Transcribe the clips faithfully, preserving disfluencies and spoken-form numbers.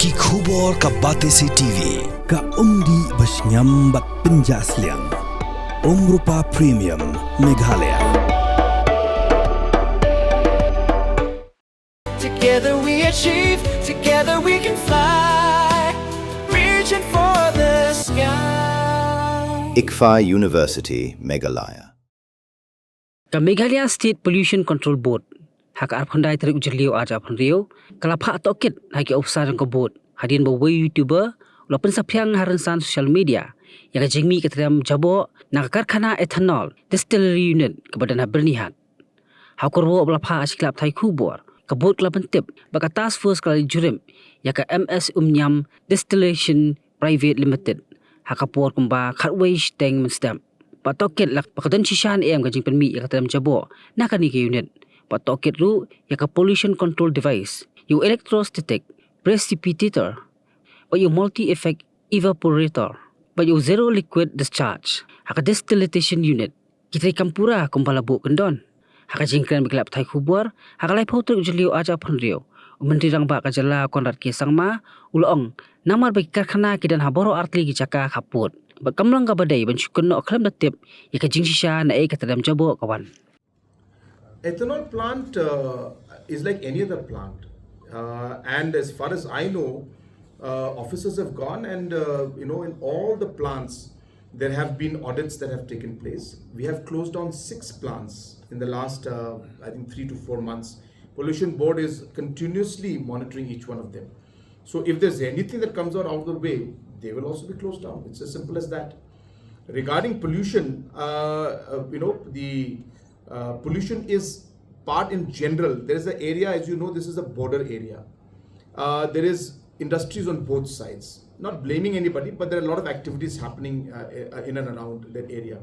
Ki khubor ka Batesi T V, ka umdih ba shngiam bad pynjah sliang. Umrupa Premium, Meghalaya. Together we achieve, together we can fly. Reaching for the sky. ICFAI University, Meghalaya. Ka Meghalaya State Pollution Control Board, ha ka arphew khyndai tarik u Jylliew arhajar arphew hynriew, ka la phah tohkit ha ki ophisar jong ka board, hadien ba uwei u YouTuber u la pynsaphriang ha rynsan social media ïa ka jingmih ka triem jaboh na ka karkhana ethanol distillery unit kaba don ha Byrnihat. Ha u kyrwoh ba la phah ha shi ki lad pathai khubor, ka board ka la pyntip ba ka task force ka la leit jurip ïa ka M S Umniam Distillation Private Limited ha ka por kumba khatwei shiteng mynstep. Bad tohkit la ba ka don shisha ne em ka jingpynmih ïa ka triem jaboh na kane ka unit. Bad tohkit ruh ïa ka pollution control device, ïa u electrostatic precipitator, bad ïa u multi effect evaporator, bad ïa u zero liquid discharge ha ka distillation unit. Ki trei kam pura kumba la buh kyndon. Ha ka jingkren bad ki lad pathai khubor ha ka laiphew tarik u Jylliew arhajar arphew hynriew, u Myntri Rangbah ka jylla Conrad K Sangma u la ong, namar ba ki karkhana ki don ha baroh artylli ki jaka khappud, bad kam long kaba dei ban shu kynnoh khlem da tip ïa ka jingshisha na ei ka triem jaboh ka wan. Ethanol plant uh, is like any other plant. Uh, and as far as I know, uh, officers have gone and, uh, you know, in all the plants, there have been audits that have taken place. We have closed down six plants in the last, uh, I think, three to four months. Pollution Board is continuously monitoring each one of them. So if there's anything that comes out, out of the way, they will also be closed down. It's as simple as that. Regarding pollution, uh, uh, you know, the uh, pollution is part in general. There is an area, as you know, this is a border area. Uh, there is industries on both sides. Not blaming anybody, but there are a lot of activities happening uh, uh, in and around that area.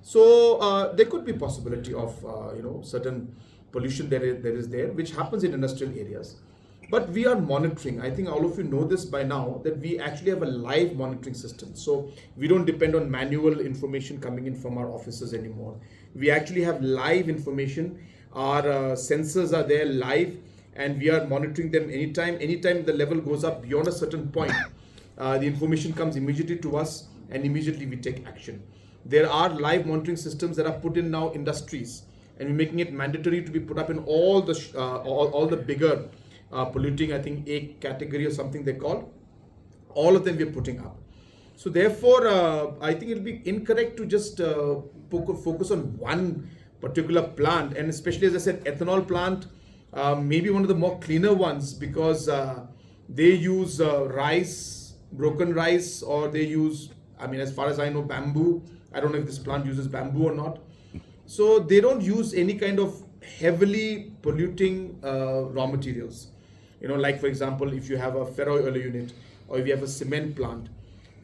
So uh, there could be possibility of uh, you know, certain pollution that is, that is there, which happens in industrial areas. But we are monitoring. I think all of you know this by now, that we actually have a live monitoring system. So we don't depend on manual information coming in from our offices anymore. We actually have live information. Our uh, sensors are there live, and we are monitoring them anytime. Anytime the level goes up beyond a certain point, uh, the information comes immediately to us, and immediately we take action. There are live monitoring systems that are put in now industries, and we're making it mandatory to be put up in all the sh- uh, all, all the bigger uh, polluting, I think, A category or something they call. All of them we're putting up. So therefore, uh, I think it'll be incorrect to just uh, focus, focus on one particular plant, and especially, as I said, ethanol plant, uh, maybe one of the more cleaner ones, because uh, they use uh, rice, broken rice, or they use, I mean, as far as I know, bamboo. I don't know if this plant uses bamboo or not. So they don't use any kind of heavily polluting uh, raw materials. You know, like, for example, if you have a ferroalloy unit, or if you have a cement plant,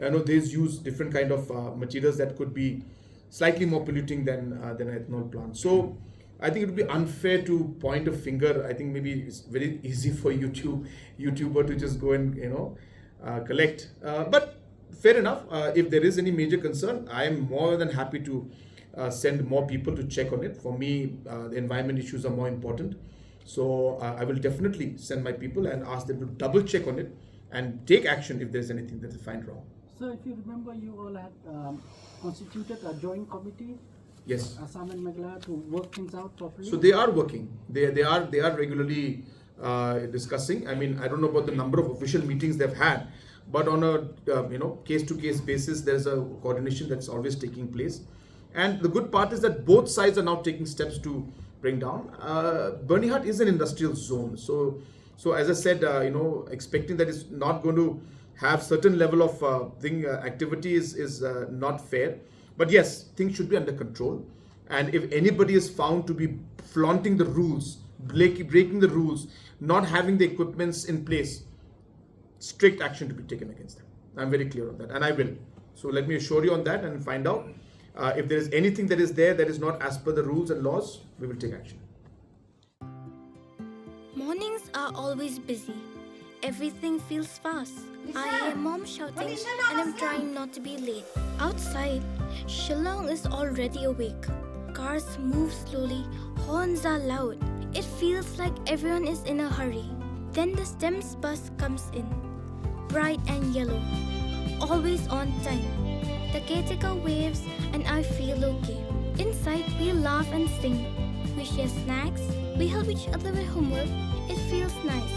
I know these use different kind of uh, materials that could be slightly more polluting than uh, than an ethanol plant. So I think it would be unfair to point a finger. I think maybe it's very easy for YouTube YouTuber to just go and, you know, uh, collect. Uh, but fair enough. Uh, if there is any major concern, I am more than happy to uh, send more people to check on it. For me, uh, the environment issues are more important. So uh, I will definitely send my people and ask them to double check on it and take action if there's anything that they find wrong. So if you remember, you all had um, constituted a joint committee, yes, Assam and Meghalaya, to work things out properly. So they are working. They, they are they are regularly uh, discussing. I mean, I don't know about the number of official meetings they've had, but on a uh, you know, case-to-case basis, there's a coordination that's always taking place. And the good part is that both sides are now taking steps to bring down. Uh, Byrnihat is an industrial zone, so so as I said, uh, you know, expecting that it's not going to have certain level of uh, thing uh, activity is is uh, not fair. But yes, things should be under control. And if anybody is found to be flaunting the rules, break, breaking the rules, not having the equipments in place, strict action to be taken against them. I'm very clear on that, and I will. So let me assure you on that and find out uh, if there is anything that is there that is not as per the rules and laws, we will take action. Mornings are always busy. Everything feels fast. I hear mom shouting and I'm trying not to be late. Outside, Shillong is already awake. Cars move slowly, horns are loud. It feels like everyone is in a hurry. Then the STEMS bus comes in. bright and yellow, always on time. The caretaker waves and I feel okay. Inside, we laugh and sing. We share snacks. We help each other with homework. It feels nice.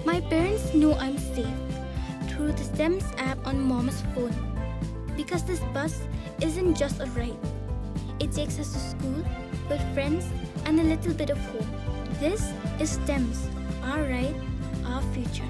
My parents know I'm safe through the STEMS app on mom's phone. Because this bus isn't just a ride. It takes us to school, with friends, and a little bit of hope. This is STEMS, our ride, our future.